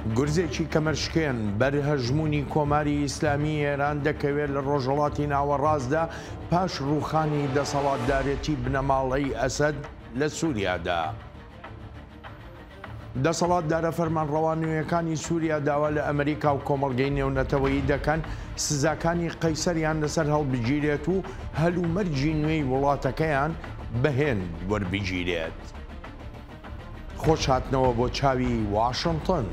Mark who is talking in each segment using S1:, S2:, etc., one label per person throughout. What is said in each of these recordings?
S1: گورزێکی کەمەرشکێن بەر هەژموونی کۆماری ئیسلامی ئێران دەکەوێت لە ڕۆژهەڵاتی ناوەڕاستدا پاش ڕووخانی دەسەڵاتدارێتی بنەماڵەی ئەسەد لە سووریادا. دەسەڵاتدارە فەرمانڕەوا نوێیەکانی سووریا داوا لە ئەمریکا و کۆمەڵگەی نێونەتەوەیی دەکەن سزاکانی قەیسەریان لەسەر هەڵبگیرێت و هەلومەرجی نوێی وڵاتەکەیان بە هێند وەربگیرێت. خۆش هاتنەوە بۆ چاوی واشنتن.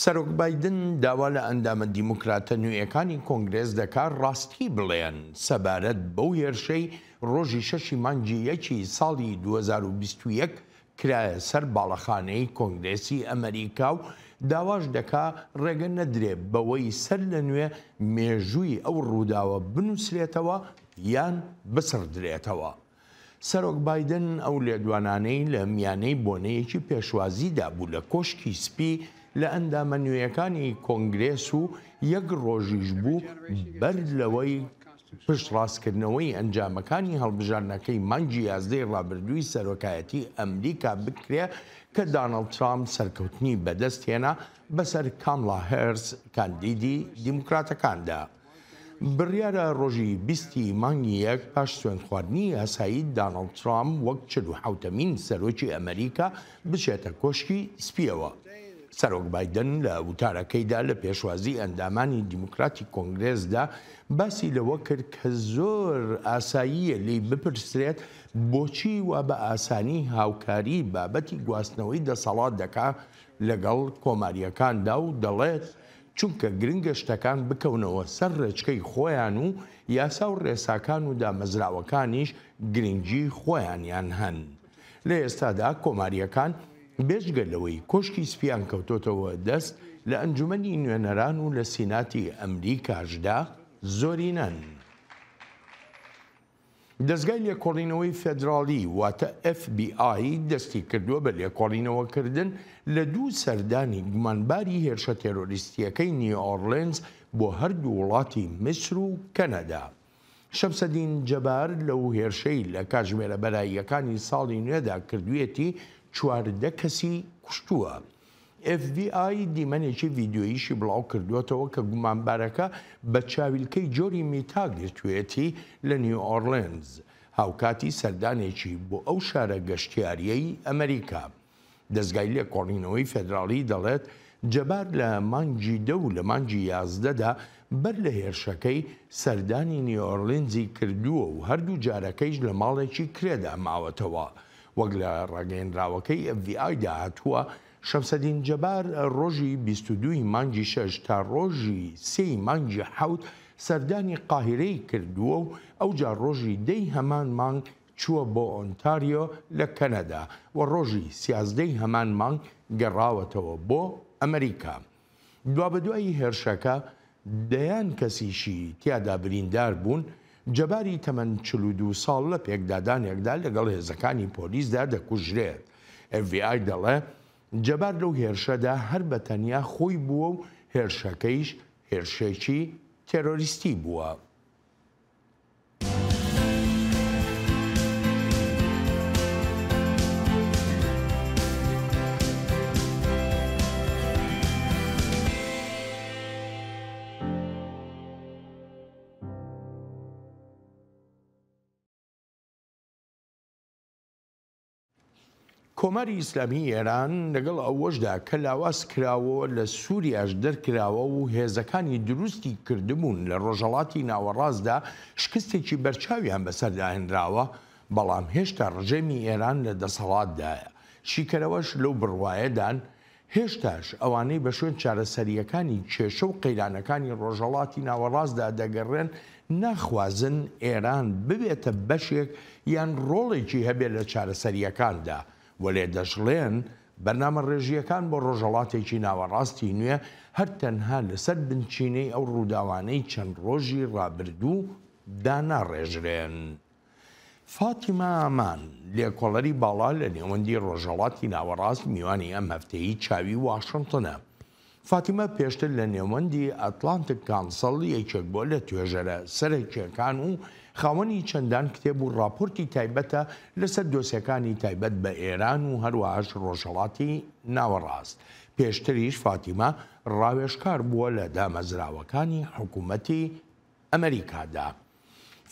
S1: سەرۆک بایدن داوا لە ئەندامە دیموکراتە نوێیەکانی کۆنگرێس دەکات ڕاستی بڵێن سەبارەت بەو هێرشەی ڕۆژی شەشی مانگی یەکی ساڵی 2021 کرایە سەر باڵەخانەی کۆنگرێسی ئەمەریکا و داواش دەکا ڕێگە نەدرێ بەوەی سەر لە نوێ مێژووی ئەو ڕووداوە بنووسرێتەوە یان بسڕدرێتەوە. سەرۆک بایدن ئەو لێدوانانەی لە میانەی بۆنەیەکی پێشوازیدا بوو لە کۆشکی سپی لە ئەندامە نوێیەکانی کۆنگرێس و یەک ڕۆژیش بوو بەر لەوەی پشتڕاستکردنەوەی ئەنجامەکانی هەڵبژاردنەکەی مانگی یازدەی ڕابردووی سەرۆکایەتی ئەمریکا بکرێ کە دانڵد ترامپ سەرکەوتنی بەدەستهێنا بەسەر کامڵا هێرس کاندیدی دیموکراتەکاندا. بڕیارە ڕۆژی 20 ی مانگی یەک پاش سوێندخواردنی یاسایی دانڵد ترامپ وەک 47مین سەرۆکی ئەمریکا بچێتە کۆشکی سپییەوە. سەرۆک بایدن لە وتارەکەیدا لە پێشوازی ئەندامانی دیموکراتی کۆنگرێسدا باسی لەوە کرد کە زۆر ئاساییە لێی بپرسرێت بۆچی وا بە ئاسانی هاوکاری بابەتی گواستنەوەی دەسەڵات دەکا لەگەڵ کۆمارییەکاندا و دەڵێت چونکە گرنگە شتەکان بکەونەوە سەر ڕێچکەی خۆیان و یاسا و ڕێساکان و دامەزراوەکانیش گرنگی خۆیانیان هەن. لە ئێستادا کۆمارییەکان بێجگە لەوەی کۆشکی سپییان کەوتۆتەوە دەست، لە ئەنجومەنی نوێنەران و لە سیناتی ئەمریکاشدا زۆرینەن. دەزگای لێکۆڵینەوەی فێدراڵی واتە ئێف بی ئای دەستی کردووە بە لێکۆڵینەوەکردن لە دوو سەردانی گومانباری هێرشە تێرۆریستییەکەی نیۆئۆرلێنز بۆ هەردوو وڵاتی میسر و کەنەدا. شەمسەدین جەبار لەو هێرشەی لە کاتژمێرە بەراییەکانی ساڵی نوێدا کردوویەتی 14 کەسی کوشتووە. ئێف بی ئای دیمەنێکی ڤیدیۆییشی بڵاوکردووەتەوە کە گومانبارەکە بە چاویلکەی جۆری میتا گرتوویەتی لە نیو ئۆرلێنز هاوکاتی سەردانێکی بۆ ئەو شارە گەشتیارییەی ئەمریکا. دەزگای لێکۆڵینەوەی فێدراڵی دەڵێت، جەبار لە مانگی دە و لە مانگی یازدەدا بەر لە هێرشەکەی، سەردانی نیۆرلینزی کردووە و هەردوو جارەکەیش لە ماڵێکی کرێدا ماوەتەوە. وەک لە ڕاگەیەنراوەکەی ئێف بی ئایدا هاتووە، شەمسەدین جەبار ڕۆژی 22 ی مانگی شەش تا ڕۆژی سێی مانگی حەوت سەردانی قاهیرەی کردووە و ئەوجا ڕۆژی دە ی هەمان مانگ چووە بۆ ئۆنتاریۆ لە کەنەدا و ڕۆژی 13 ی هەمان مانگ گەڕاوەتەوە بۆ ئەمریکا. دوابەدوای هێرشەکە دەیان کەسیشی تیادا بریندار بوون، جەباری تەمەن 42 ساڵ لە پێکدادانێکدا لەگەڵ هێزەکانی پۆلیسدا دەکوژرێت. ئێف بی ئای دەڵێ، جەبار لەو هێرشەدا هەر بە تەنیا خۆی بووە و هێرشەکەیش هێرشێکی تێرۆریستی بووە. کۆماری ئیسلامیی ئێران لەگەڵ ئەوەشدا کە لاواز کراوە و لە سووریاش دەرکراوە و هێزەکانی دروستی کردبوون لە ڕۆژهەڵاتی ناوەڕاستدا شکستێکی بەرچاویان بەسەردا هێنراوە، بەڵام هێشتا ڕژێمی ئێران لە دەسەڵاتدایە. شیکەرەوەش لەو بڕوایەدان هێشتاش ئەوانەی بە شوێن چارەسەرییەکانی کێشە و قەیرانەکانی ڕۆژهەڵاتی ناوەڕاستدا دەگەڕێن، ناخوازن ئێران ببێتە بەشێک یان ڕۆڵێکی هەبێت لە چارەسەرییەکاندا، وەلێ دەشڵێن بەرنامەڕێژییەکان بۆ ڕۆژهەڵاتێکی ناوەڕاستی نوێ هەر تەنها لەسەر بنچینەی ئەو ڕووداوانەی چەند ڕۆژی ڕابردوو داناڕێژرێن. فاتیمە ئامان، لێکۆڵەری باڵا لە نێوەندی ڕۆژهەڵاتی ناوەڕاست میوانی ئەم هەفتەیی چاوی واشنتنە. فاتیمە پێشتر لە نێوەندی ئەتلانتک کانسڵ یەکێک بووە لە توێژەرە سەرەکییەکان و خاوەنی چەندان کتێب و ڕاپۆرتی تایبەتە لەسەر دۆسیەکانی تایبەت بە ئێران و هەروەهاش ڕۆژهەڵاتی ناوەڕاست. پێشتریش فاتیمە ڕاوێژکار بووە لە دامەزراوەکانی حکومەتی ئەمەریکادا.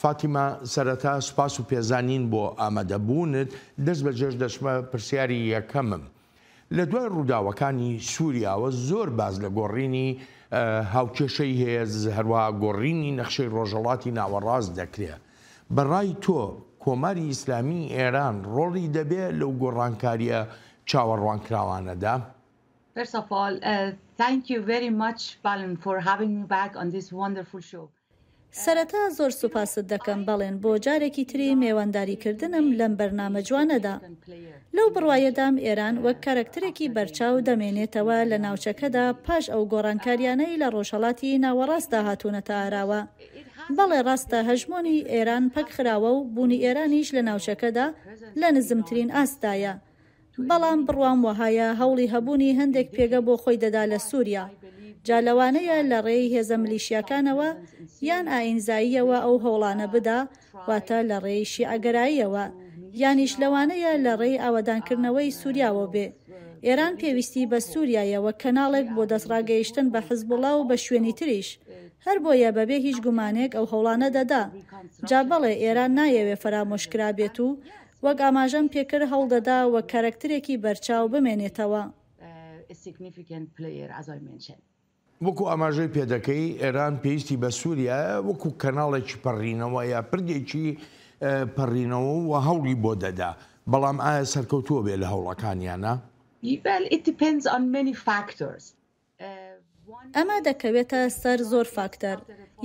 S1: فاتیمە سەرەتا سوپاس و پێزانین بۆ ئامادەبوونت، دەست بەجێش دەچمە پرسیاری یەکەمم. لە دوای ڕووداوەکانی سووریاوە زۆر باس لە گۆڕینی هاوکێشەی هێز، هەروەها گۆڕینی نەخشەی ڕۆژهەڵاتی ناوەڕاست دەکرێ. بە ڕای تۆ کۆماری ئیسلامیی ئێران ڕۆڵی دەبێ لەو گۆڕانکارییە چاوەڕوانکراوانەدا؟
S2: First of all, thank you very much Balen for having me back on this wonderful show.
S3: سەرەتا زۆر سوپاست دەکەم بەڵێن بۆ جارێکی تری مێوانداری کردنم لەم بەرنامە جوانەدا. لەو بڕوایەدام ئێران وەک کارەکتەرێکی بەرچاو دەمێنێتەوە لە ناوچەکەدا پاش ئەو گۆڕانکاریانەی لە ڕۆژهەڵاتی ناوەڕاستدا هاتوونەتە ئاراوە. بەڵێ ڕاستە هەژمۆنی ئێران پەکخراوە و بوونی ئێرانیش لە ناوچەکەدا لە نزمترین ئاستدایە. بەڵام بڕوام وەهایە هەوڵی هەبوونی هەندێک پێگە بۆ خۆی دەدا لە سووریا، جا لەوانەیە لە ڕێی هێزە ملیشیاکانەوە یان ئایینزاییەوە ئەو هەوڵانە بدا، واتە لە ڕێی شیعەگەراییەوە، یانیش لەوانەیە لە ڕێی ئاوەدانکردنەوەی سووریاوە بێ. ئێران پێویستی بە سووریایە وەک کەناڵێک بۆ دەستڕاگەیشتن بە حزبوڵا و بە شوێنی تریش. هەر بۆیە بەبێ هیچ گومانێک ئەو هەوڵانە دەدا. جا بەڵێ ئێران نایەوێ فەرامۆشکرابێت و وەک ئاماژەم پێکرد هەوڵدەدا وەک کارەکترێکی بەرچاو بمێنێتەوە.
S1: وەکو ئاماژەی پێدەکەی ئێران پێویستی بە سوریایە وەکو کەناڵێکی پەڕینەوە یا پردێکی پەڕینەوە و هەوڵی بۆ دەدا، بەڵام ئایا سەرکەوتووە بێ لە هەوڵەکانیانا؟
S3: ئەمە دەکەوێتە سەر زۆر فاکتەر،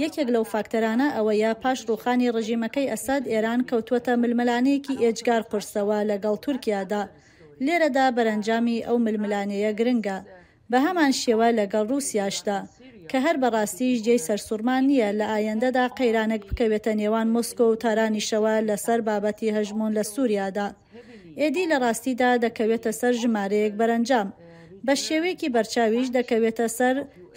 S3: یەکێک لەو فاکتەرانە ئەوەیە پاش ڕووخانی ڕژیمەکەی ئەسەد ئێران کەوتووەتە ململانێیەکی ئێجگار قورسەوە لەگەڵ تورکیادا، لێرەدا بەرەنجامی ئەو ململانێیە گرنگە، بەهەمان شێوە لەگەڵ ڕووسیاشدا، کە هەر بەڕاستیش جێی سەرسوڕمان نییە لە ئایەندەدا قەیرانێک بکەوێتە نێوان مۆسکۆ و تارانیشەوە لەسەر بابەتی هەژموون لە سووریادا. ئێدی لە ڕاستیدا دەکەوێتە سەر ژمارەیەک بەرەنجام. بە شێوەیەکی بەرچاویش دەکەوێتە سەر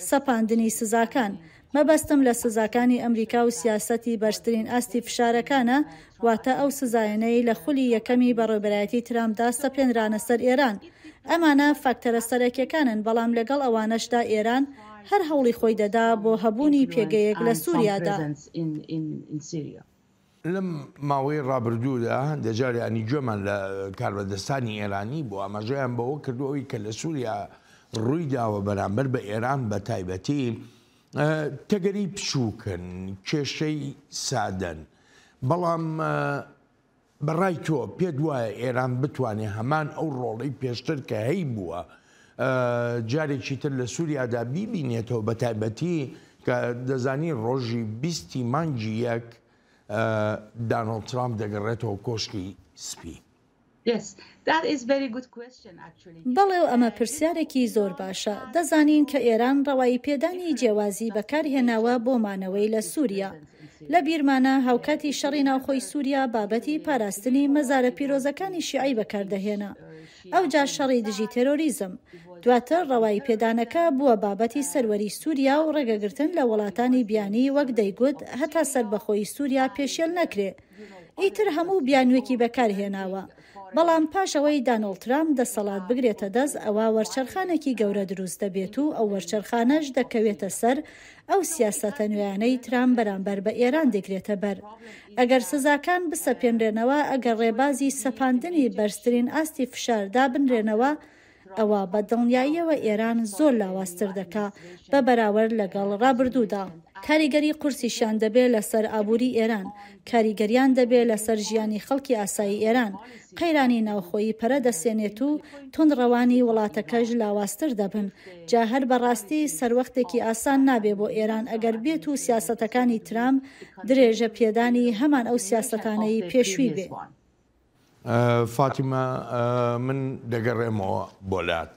S3: سەپاندنی سزاکان. مەبەستم لە سزاکانی ئەمریکا و سیاسەتی بەرزترین ئاستی فشارەکانە، واتە ئەو سزایانەی لە خولی یەکەمی بەڕێوبەرایەتی ترامپدا سەپێنرانە سەر ئێران. ئەمانە فاکتەرە سەرەکیەکانن، بەڵام لەگەڵ ئەوانەشدا ئێران هەر هەوڵی خۆی دەدا بۆ هەبوونی پێگەیەک لە سوریادا.
S1: لەم ماوەی ڕابردوودا هەندێک جار یانی گوێمان لە کاربەدەستانی ئێرانی بوو ئاماژەیان بەوە کردووە ئەوی کە لە سووریا ڕووی داوە بەرامبەر بە ئێران بە تایبەتی تەگەری بچووکن کێشەی سادەن بەڵام بە ڕای تۆ پێت وایە ئێران بتوانێ هەمان ئەو ڕۆڵەی پێشتر کە هەیبووە جارێکی تر لە سووریادا بیبینێتەوە بە تایبەتی کە دەزانی ڕۆژی بیستی مانگی یەک دانۆڵد ترامپ دەگەڕێتەوە کۆشکی سپی؟
S3: بەڵێ و ئەمە پرسیارێکی زۆر باشە. دەزانین کە ئێران ڕەوایی پێدانی جیاوازی بەکار هێناوە بۆ مانەوەی لە سووریا. لە بیرمانە هاوکاتی شەڕی ناوخۆی سووریا بابەتی پاراستنی مەزارە پیرۆزەکانی شیعەی بەکار دەهێنا. ئەوجا شەڕی دژی تێرۆریزم. دواتر ڕەوایی پێدانەکە بووە بابەتی سەروەری سووریا و ڕێگەگرتن لە وڵاتانی بیانی وەک دەیگوت هەتا سەربەخۆیی سووریا پێشێل نەکرێ. ئیتر هەموو بیانووێکی بەکار هێناوە. بەڵام پاش ئەوەی دانۆڵد ترامپ دەسەڵات بگرێتە دەست ئەوا وەرچەرخانێکی گەورە دروست دەبێت و ئەو وەرچەرخانەش دەکەوێتە سەر ئەو سیاسەتە نوێیانەی ترامپ بەرامبەر بە ئێران دەگرێتە بەر. ئەگەر سزاکان بسەپێنرێنەوە، ئەگەر ڕێبازی سەپاندنی بەرزترین ئاستی فشار دابنرێنەوە، ئەوا بە دڵنیاییەوە ئێران زۆر لاوازتر دەکا بە بەراوەرد لەگەڵ ڕابردوودا. کاریگەری قورسیشیان دەبێ لەسەر ئابووری ئێران، کاریگەریان دەبێ لەسەر ژیانی خەڵکی ئاسایی ئێران، قەیرانی ناوخۆیی پەرە دەسێنێت و توندڕەوانی وڵاتەکەش لاوازتر دەبن، جا هەر بە ڕاستی سەروەختێکی ئاسان نابێ بۆ ئێران ئەگەر بێت و سیاسەتەکانی ترامپ درێژە پێدانی هەمان ئەو سیاسەتانەی پێشووی بێ.
S1: فاتیمە من دەگەڕێمەوە بۆ لات.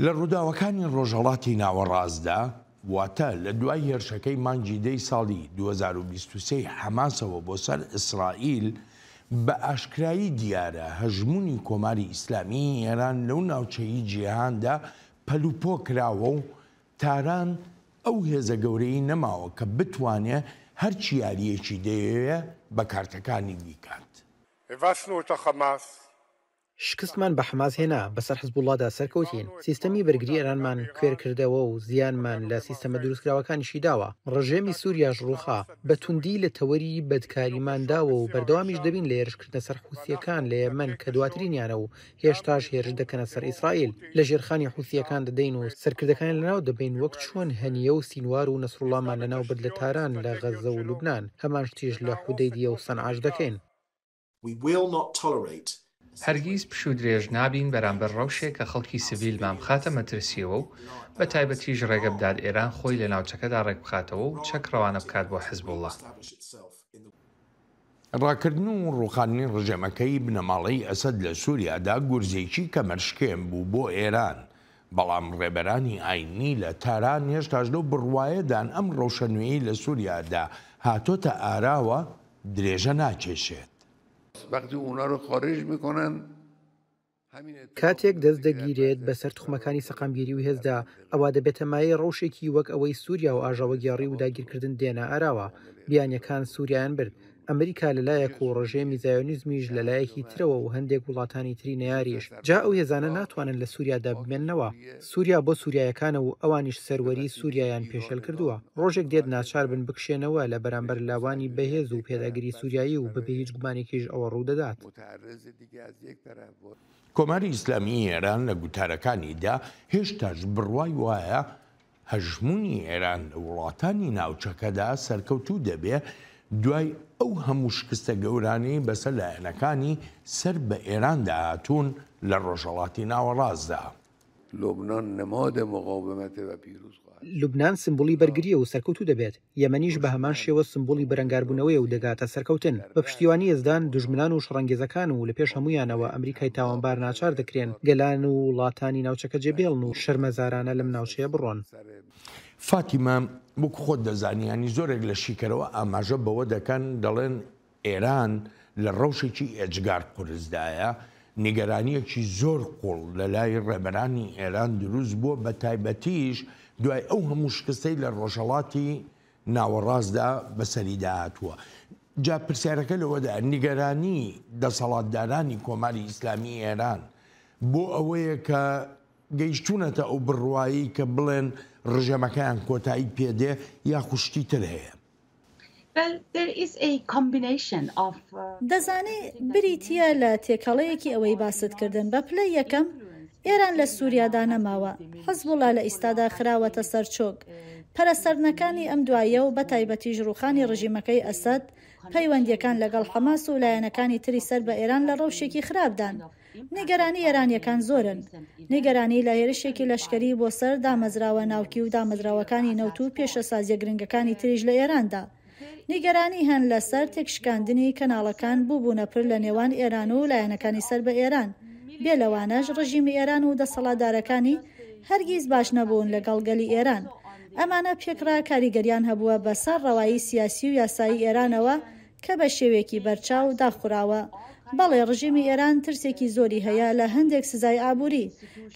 S1: لە ڕووداوەکانی ڕۆژهەڵاتی ناوەڕاستدا، واتە لە دوای هێرشەکەی مانگی دەی ساڵی 2023 ی حەماسەوە بۆ سەر ئیسرائیل، بە ئاشکرایی دیارە هەژموونی کۆماری ئیسلامیی ئێران لەو ناوچەی جیهاندا پەلوپۆ کراوە و تاران ئەو هێزە گەورەی نەماوە کە بتوانێ هەرچی یارییەکی دەیەوێ بە کارتەکانی بیکات.
S4: הבסנו את החמאס.
S5: شکستمان بە حەماس هێنا، بەسەر حزبوڵڵادا سەرکەوتین، سیستەمی بەرگری ئێرانمان کوێر کردەوە و زیانمان لە سیستەمە دروستکراوەکانیشی داوە، ڕژێمی سوریاش ڕووخا، بە توندی لە تەوەری بەدکاریمان داوە و بەردەوامیش دەبین لە هێرشکردنە سەر حوسییەکان لە یەمەن کە دواترینیانە و هێشتاش هێرش دەکەنە سەر ئیسرائیل، لە ژێرخانی حوسییەکان دەدەین و سەرکردەکانیان لەناو دەبەین وەک چۆن هەنییە و سینوار و نەسروڵڵامان لەناوبرد لە تاران، لە غەززە و لوبنان، هەمان شتیش لە حودەیدیە و سەنعاش دەکەین.
S6: هەرگیز پشوودرێژ نابین بەرامبەر ڕەوشێک کە خەڵکی سڤیلمان بخاتە مەترسییەوە و بە تایبەتیش ڕێگە بدات ئێران خۆی لە ناوچەکەدا ڕێکبخاتەوە و چەک ڕەوانە بکات بۆ حزبوڵڵا.
S1: ڕاکردن و ڕووخاندنی ڕژێمەکەی بنەماڵەی ئەسەد لە سووریادا گورزێکی کەمەرشکێن بوو بۆ ئێران، بەڵام ڕێبەرانی ئاینی لە تاران هێشتاش لەو بڕوایەدان ئەم ڕەوشە نوێیەی لە سووریادا هاتۆتە ئاراوە درێژە ناکێشێت.
S5: کاتێک دەست دەگیرێت بەسەر توخمەکانی سەقامگیری و هێزدا، ئەوا دەبێتە مایەی ڕەوشێکی وەک ئەوەی سوریا و ئاژاوەگێڕی و داگیرکردن دێنە ئاراوە. بیانیەکان سوریایان برد، ئەمریکا لە لایەک و ڕژێمی زایۆنیزمیش لە لایەکی ترەوە و هەندێک وڵاتانی تری نەیاریش. جا ئەو هێزانە ناتوانن لە سوریادا بمێننەوە. سوریا بۆ سوریایەکانە و ئەوانیش سەروەری سوریایان پێشێل کردووە. ڕۆژێک دێت ناچار بن بکشێنەوە لە بەرامبەر لاوانی بەهێز و پێداگری سوریایی و بەبێ هیچ گومانێکیش ئەوە ڕوودەدات.
S1: کۆماری ئیسلامیی ئێران لە گوتارەکانیدا هێشتاش بڕوای وایە هەژموونی ئێران لە وڵاتانی ناوچەکەدا سەرکەوتوو دەبێ دوای ئەو هەموو شکستە گەورانەی بەسەر لایەنەکانی سەر بە ئێراندا هاتوون لە ڕۆژهەڵاتی ناوەڕاستدا.
S7: لبنان نماد مقاومت و پیروز خواهد.
S5: لوبنان سمبولی بەرگرییە و سەرکەوتوو دەبێت، یەمەنیش بە هەمان شێوە سمبولی بەرەنگاربوونەوەیە و دەگاتە سەرکەوتن. بە پشتیوانی یەزدان، دوژمنان و شەڕەنگێزەکان و لە پێش هەموویانەوە ئەمریکای تاوانبار ناچار دەکرێن گەلان و وڵاتانی ناوچەکە جێبێڵن و شەرمەزارانە لەم ناوچەیە بڕۆن.
S1: فاتیمە، وەک خۆت دەزانی یانی زۆرێک لە شیکەرەوە ئاماژە بەوە دەکەن دەڵێن ئێران لە ڕەوشێکی ئێجگار قورسدایە، نیگەرانییەکی زۆر قووڵ لە لای ڕێبەرانی ئێران دروست بووە، بە تایبەتیش دوای ئەو هەموو شکستەی لە ڕۆژهەڵاتی ناوەڕاستدا بەسەریدا هاتووە. جا پرسیارەکە لەوەدایە نیگەرانی دەسەڵاتدارانی کۆماری ئیسلامی ئێران بۆ ئەوەیە کە گەیشتوونەتە ئەو بڕوایەی کە بڵێن ڕژێمەکەیان کۆتایی پێدێ یاخود شتی تر هەیە؟
S3: دەزانی بریتییە لە تێکەڵەیەکی ئەوەی باست کردن، بە پلەی یەکەم ئێران لە سوریادا نەماوە، حزبوڵا لە ئیستادا خراوەتە سەر چۆک، پەرەسەندنەکانی ئەم دواییە و بەتایبەتیش ڕووخانی ڕژیمەکەی ئەسەد، پەیوەندییەکان لەگەڵ حەماس و لایەنەکانی تری سەر بە ئێران لە ڕەوشێکی خراپدان. نیگەرانی ئێرانییەکان زۆرن. نیگەرانی لە هێرشێکی لەشکەری بۆ سەر دامەزراوە ناوکی و دامەزراوەکانی نەوت و پێشەسازییە گرنگەکانی تریش لە ئێراندا. نیگەرانی هەن لە سەر تێکشکاندنی کەناڵەکان بو بوونە پر لە نێوان ئێران و لایەنەکانی سەر بە ئێران. بێ لەوانەش ڕژیمی ئێران و دەسەڵاتدارەکانی هەرگیز باش نەبوون لە گەڵ گەلی ئێران. ئەمانە پێکڕا کاریگەریان هەبووە بە سەر ڕەوایی سیاسی و یاسایی ئێرانەوە کە بە شێوەیەکی بەرچاو داخوراوە. بەڵێ ڕژێمی ئێران ترسێکی زۆری هەیە لە هەندێک سزای ئابووری،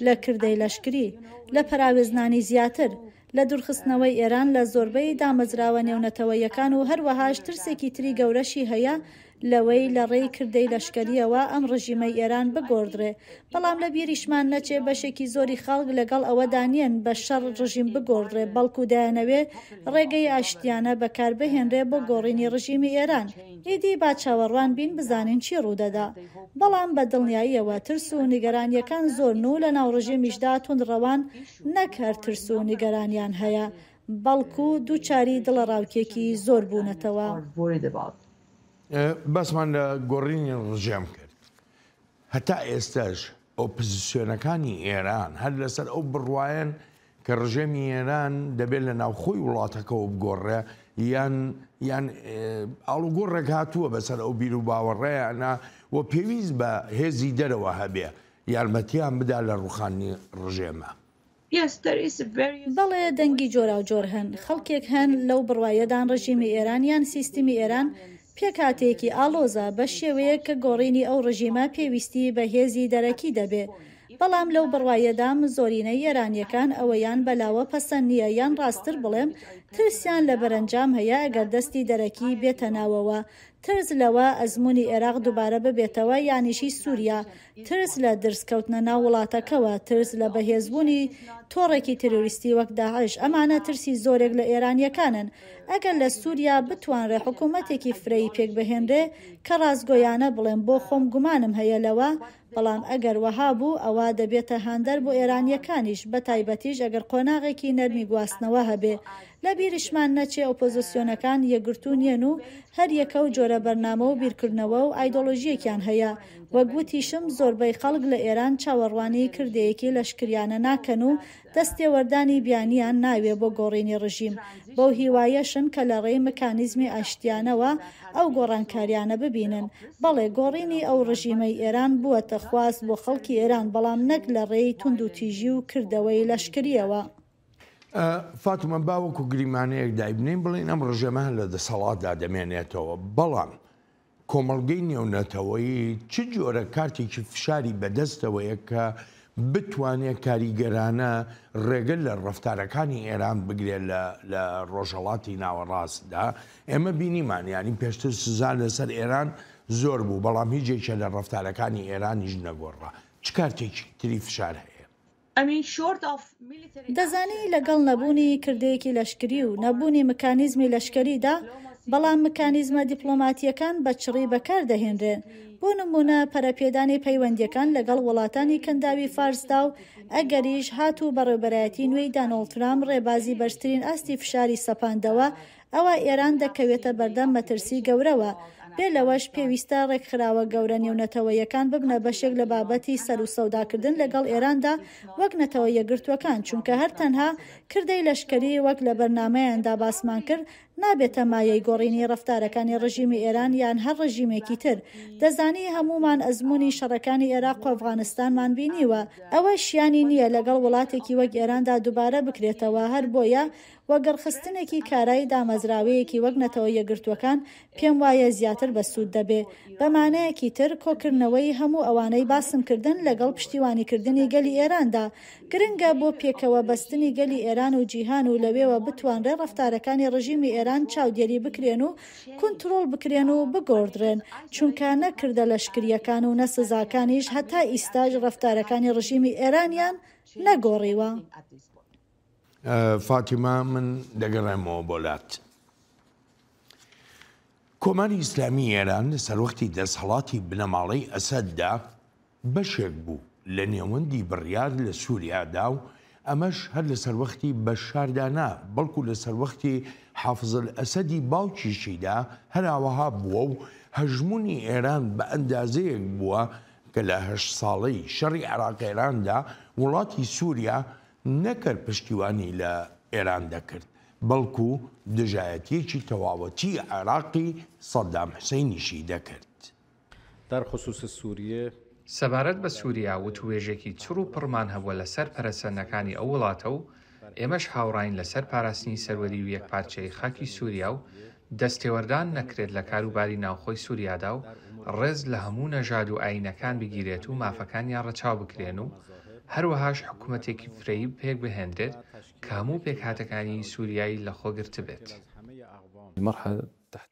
S3: لە کردەی لەشکری، لە پەراوێزنانی زیاتر، لە دوورخستنەوەی ئێران لە زۆربەی دامەزراوە نێونەتەوەییەکان و هەروەهاش ترسێکی تری گەورەشی هەیە لەوەی لە ڕێی کردەی لەشکەرییەوە ئەم ڕژیمەی ئێران بگۆڕدرێ بەڵام لە بیریشمان نەچێ بەشێکی زۆری خەڵک لەگەڵ ئەوەدا نییەن بە شەڕ ڕژیم بگۆڕدرێ بەڵکو دەیانەوێ ڕێگەی ئاشتیانە بەکاربهێنرێ بۆ گۆڕینی ڕژیمی ئێران. ئیدی با چاوەڕوان بین بزانین چی ڕوودەدا. بەڵام بە دڵنیاییەوە ترس و نیگەرانییەکان زۆرن و لەناو ڕژێمیشدا توندڕەوان نەک هەر ترس و نیگەرانیان هەیە بەڵکو دووچاری دڵەڕاوکێکی زۆر بوونەتەوە.
S1: باسمان لە گۆڕینی ڕژێم کرد. هەتا ئێستاش ئۆپزسیۆنەکانی ئێران هەر لەسەر ئەو بڕوایەن کە ڕژێمی ئێران دەبێت لە ناوخۆی وڵاتەکەوە بگۆڕێ یان یان ئاڵوگۆڕێک هاتووە بەسەر ئەو بیروباوەڕەیانە و پێویست بە هێزی دەرەوە هەبێ یارمەتیان بدا لە ڕوخانی ڕژێمە؟
S3: بەڵێ دەنگی جۆراوجۆر هەن، خەڵکێک هەن لەو بڕوایەدان ڕژیمی ئێران یان سیستمی ئێران پێکهاتەیەکی ئاڵۆزە، بە شێوەیەک کە گۆڕینی ئەو ڕژیمە پێویستی بە هێزی دەرەکی دەبێ، بەڵام لەو بڕوایەدام زۆرینەی ئێرانییەکان ئەوەیان بەلاوە پەسەند نییە یان ڕاستتر بڵێم ترسیان لە بەرەنجام هەیە ئەگەر دەستی دەرەکی بێتە ناوەوە ترس لەوە ئەزموونی ئێراق دووبارە ببێتەوە یانیش هی سووریا، ترس لە درز کەوتنە ناو وڵاتەکەوە، ترس لە بەهێزبوونی تۆڕێکی تیرۆریستی وەک داعش، ئەمانە ترسی زۆرێک لە ئێرانییەکانن. ئەگەر لە سووریا بتوانرێ حکوومەتێکی فرەیی پێکبهێنرێ، کە ڕاستگۆیانە بڵێم بۆ خۆم گومانم هەیە لەوە، بەڵام ئەگەر وەها بوو ئەوا دەبێتە هاندەر بۆ ئێرانییەکانیش، بەتایبەتیش ئەگەر قۆناغێکی نەرمی گواستنەوە هەبێ. لە بیریشمان نەچێ ئۆپۆزسیۆنەکان یەکگرتوو نییەن و هەر یەکە و جۆرە بەرنامە و بیرکردنەوە و ئایدۆلۆژییەکیان هەیە. وەک وتیشم زۆربەی خەڵک لە ئێران چاوەڕوانی کردەیەکی لەشکریانە ناکەن و دەستێوەردانی بیانیان ناوێ بۆ گۆڕینی ڕژیم، بەو هیوایەشن کە لە ڕێی مکانیزمی ئاشتیانەوە ئەو گۆڕانکاریانە ببینن. بەڵێ گۆڕینی ئەو ڕژیمەی ئێران بووەتە خواست بۆ خەڵکی ئێران، بەڵام نەک لە ڕێی توندوتیژی و کردەوەی لەشکرییەوە.
S1: فاتمە با وەکو گریمانەیەک دایبنێین بڵێین ئەم ڕژێمە هەر لە دەسەڵاتدا دەمێنێتەوە، بەڵام کۆمەڵگەی نێونەتەوەیی چ جۆرە کارتێکی فشاری بەدەستەوەیە کە بتوانێت کاریگەرانە ڕێگە لە ڕەفتارەکانی ئێران بگرێت لە لە ڕۆژهەڵاتی ناوەڕاستدا؟ ئێمە بینیمان یانی پێشتر سزا لەسەر ئێران زۆر بوو بەڵام هیچ یەکێ لە ڕەفتارەکانی ئێرانیش نەگۆڕا. چ کارتێکی تری فشار هەیە؟
S3: دەزانی لەگەڵ نەبوونی کردەیەکی لەشکری و نەبوونی مکانیزمی لەشکەریدا، بەڵام مکانیزمە دیپڵۆماتییەکان بە چڕی بەکار دەهێنرێن، بۆ نموونە پەرەپێدانی پەیوەندییەکان لەگەڵ وڵاتانی کەنداوی فارسدا و ئەگەریش هاتوو بەڕێوبەرایەتی نوێی دانۆڵد ترامپ ڕێبازی بەرزترین ئاستی فشاری سەپاندەوە ئەوا ئێران دەکەوێتە بەردەم مەترسی گەورەوە. بێ لەوەش پێویستە ڕێکخراوە گەورە نێونەتەوەیەکان ببنە بەشێک لە بابەتی سەروسەوداکردن لەگەڵ ئێراندا وەک نەتەوە یەکگرتووەکان چونکە هەر تەنها کردەی لەشکەری وەک لە بەرنامەیاندا باسمان کرد نابێتە مایەی گۆڕینی ڕەفتارەکانی ڕژیمی ئێران یان هەر ڕژیمێکی تر. دەزانی هەموومان ئەزموونی شەڕەکانی ئێراق و ئەفغانستانمان بینیوە. ئەوە شیانی نییە لەگەڵ وڵاتێکی وەک ئێراندا دووبارە بکرێتەوە هەر بۆیە وەگەڕخستنێکی کارای دامەزراوەیەکی وەک نەتەوە یەکگرتووەکان پێم وایە زیاتر بەسوود دەبێ. بە مانایەکی تر کۆکردنەوەی هەموو ئەوانەی باسم کردن لەگەڵ پشتیوانیکردنی گەلی ئێراندا گرنگە بۆ پێکەوە بەستنی گەلی ئێران و جیهان و لەوێوە بتوانرێ ڕەفتارەکانی ڕژیمی ئێران چاودێری بکرێن و کونتڕۆڵ بکرێن و بگۆڕدرێن چونکە نە کردە لەشکرییەکان و نە سزاکانیش هەتا ئیستاش ڕەفتارەکانی ڕژیمی ئێرانیان نەگۆڕیوە.
S1: فاتیمە من دەگەڕێمەوە بۆ لات. کۆماری ئیسلامی ئێران لە سەروەختی دەسهەڵاتی بنەماڵەی ئەسەددا بەشێک بوو لە نێوەندی بڕیار لە سووریادا و ئەمەش هەر لە سەروەختی بەشاردا نا بەڵکو لە سەروەختی حافز ئەسەدی باوکیشیدا هەر ئاوەها بووە و هەژموونی ئێران بە ئەندازەیەک بووە کە لە هەشت ساڵەی شەڕی عێراق-ئێراندا وڵاتی سووریا نەک هەر پشتیوانی لە ئێران دەکرد، بەڵکو دژایەتییەکی تەواوەتیی عێراقی سەدام حوسەینیشی دەکرد.
S8: در خصوص سوریه.
S6: سەبارەت بە سوریا وتووێژێکی چڕ و پڕمان هەبووە لەسەر پەرەسەندنەکانی ئەو وڵاتە و ئێمەش هاوڕاین لەسەر پاراستنی سەروەری و یەکپارچەیی خاکی سوریا و دەستێوەردان نەکرێت لە کاروباری ناوخۆی سوریادا و ڕێز لە هەموو نەژاد و ئایینەکان بگیرێت و مافەکانیان ڕەچاو بکرێن و هەروەهاش حکومەتێکی فرەیی پێکبهێنرێت کە هەموو پێکهاتەکانی سوریای لەخۆ گرتبێت.